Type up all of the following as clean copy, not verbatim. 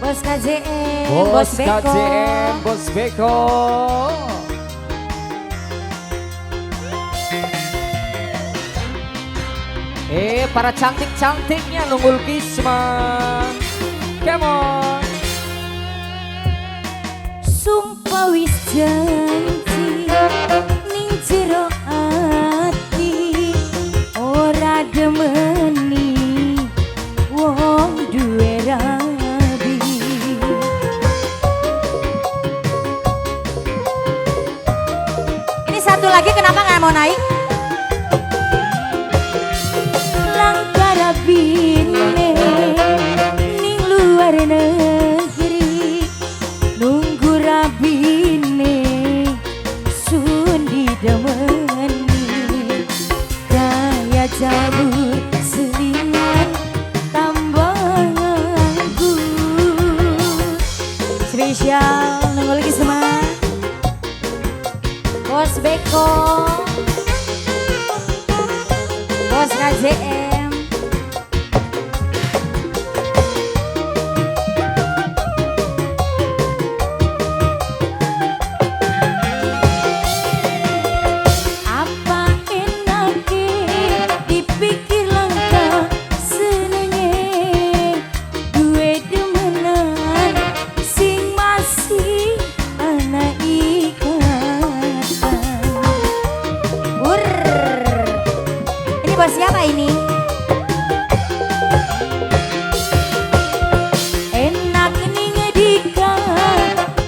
Bos KJM, Bos KJM, Bos Beko. Para cantik-cantiknya Nunggul Kisma. Come on. Sumpah wis janji ning jero ati ora demeni wong duwe rabi. Ini satu lagi kenapa nggak mau naik? Bine ning luar negeri nunggu rabine sun didemeni kaya jabur selingan tambah nganggur. Spesial nunggu lagi semua Bos Beko, Bos KJM. Bos siapa ini? Enak ning dika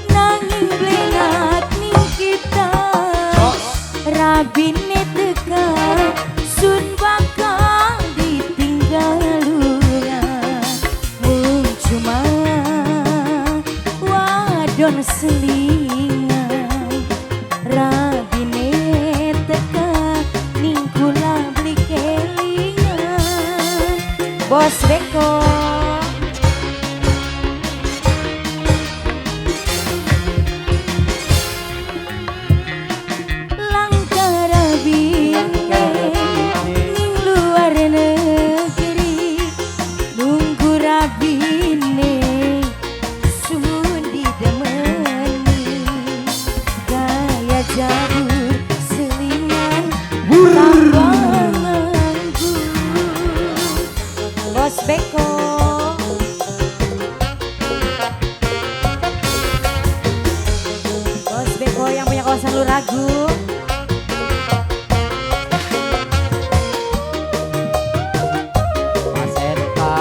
nanging blenak ning kita rabine teka sun bakal ditinggal lunga mung cuma wadon selingan rabine teka ning kula beli kelingan. Bos Beko, langkah rabine ning luar negeri nunggu rabine sun didemeni kaya jabur selingan tambah nganggur. Bos Beko, Bos Beko yang punya kawasan Luragung. Mas Eka.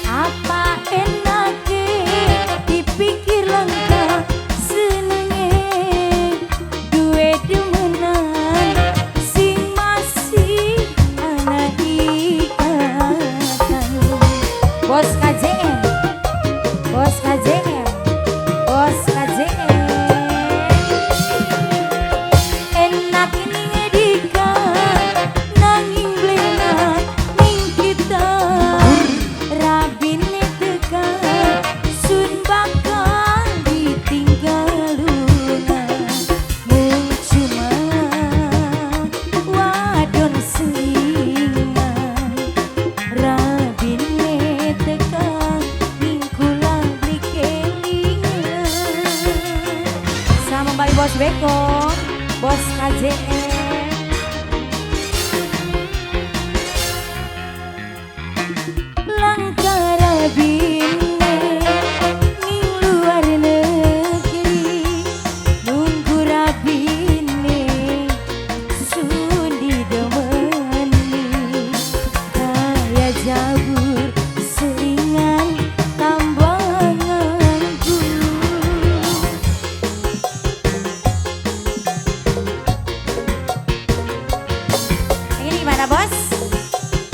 Apa enake dipikir langkah senenge duwe demenan sing masih ana ikatan. Bos KJM, Bos KJM, Bos KJM. Enak ning dika nanging blenak ning kita rabine teka sun bakal ditinggal lunga mung cuma wadon selingan rabine teka ning kula beli kelingan. Sama Mbak Bos Beko, Bos KJM. Langkah rabine ning luar negeri nunggu rabine sun didemeni kaya jabur selingan tambah nganggur. Ini gimana bos?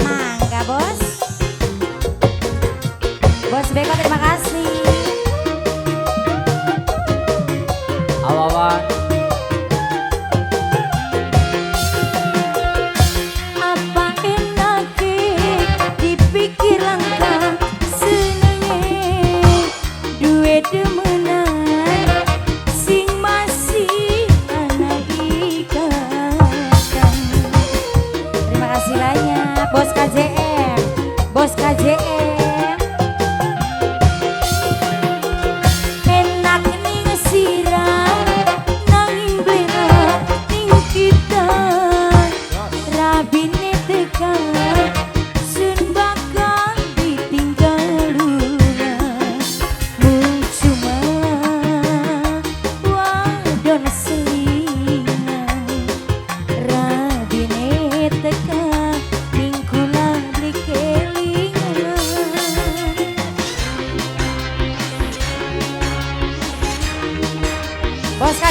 Mangga bos. Bos Beko terima kasih. Awawan. Apa enake dipikir langkah senenge duwe demenan sing masih ana ikatan. Terima kasih banyak Bos KJM.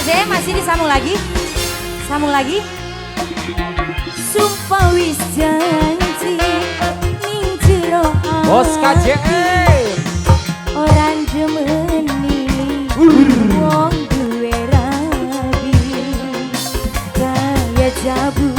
KJM masih disambung lagi. Sambung lagi. Sumpah wis janji ning jero Bos KJM. Ora ndemeni wong duwe rabi kaya jabu.